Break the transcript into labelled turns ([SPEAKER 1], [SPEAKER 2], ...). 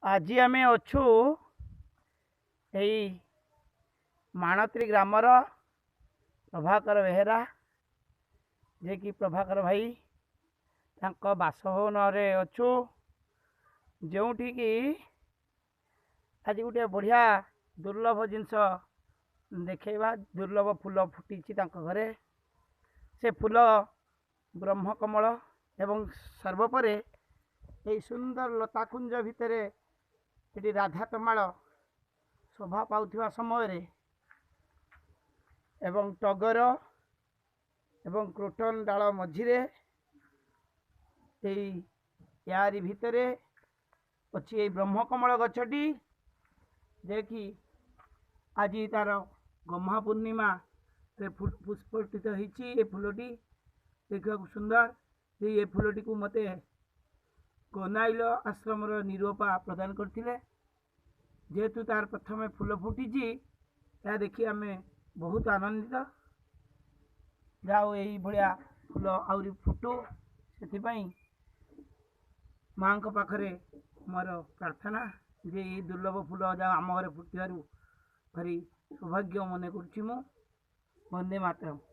[SPEAKER 1] ଆଜି ଆମେ ଅଛୁ ଏଇ ମାଣତ୍ରୀ ଗ୍ରାମର ପ୍ରଭାକର ବେହେରା, ଯିଏକି ପ୍ରଭାକର ଭାଇ, ତାଙ୍କ ବାସଭବନରେ ଅଛୁ, ଯେଉଁଠିକି ଆଜି ଗୋଟିଏ ବଢ଼ିଆ ଦୁର୍ଲଭ ଜିନିଷ ଦେଖେଇବା। ଦୁର୍ଲଭ ଫୁଲ ଫୁଟିଛି ତାଙ୍କ ଘରେ। ସେ ଫୁଲ ବ୍ରହ୍ମକମଳ। ଏବଂ ସର୍ବୋପରେ ଏଇ ସୁନ୍ଦର ଲତାକୁଞ୍ଜ ଭିତରେ ଏଠି ରାଧା ତମାଳ ଶୋଭା ପାଉଥିବା ସମୟରେ ଏବଂ ଟଗର ଏବଂ କ୍ରୋଟନ ଡାଳ ମଝିରେ ଏଇ ୟାରି ଭିତରେ ଅଛି ଏଇ ବ୍ରହ୍ମକମଳ ଗଛଟି, ଯେ କି ଆଜି ତାର ଗହ୍ମା ପୂର୍ଣ୍ଣିମାରେ ପୁଷ୍ପଟିତ ହେଇଛି। ଏ ଫୁଲଟି ଦେଖିବାକୁ ସୁନ୍ଦର। ଏ ଫୁଲଟିକୁ ମୋତେ ଗନାଇଲ ଆଶ୍ରମର ନିରୂପା ପ୍ରଦାନ କରିଥିଲେ। ଯେହେତୁ ତାର ପ୍ରଥମେ ଫୁଲ ଫୁଟିଛି, ଏହା ଦେଖି ଆମେ ବହୁତ ଆନନ୍ଦିତ। ଯାହା ହଉ, ଏଇଭଳିଆ ଫୁଲ ଆହୁରି ଫୁଟୁ, ସେଥିପାଇଁ ମାଆଙ୍କ ପାଖରେ ମୋର ପ୍ରାର୍ଥନା ଯେ ଏଇ ଦୁର୍ଲଭ ଫୁଲ ଯାହା ଆମ ଘରେ ଫୁଟିବାରୁ ଭାରି ସୌଭାଗ୍ୟ ମନେ କରୁଛି ମୁଁ। ବନ୍ଦେ ମାତରମ୍।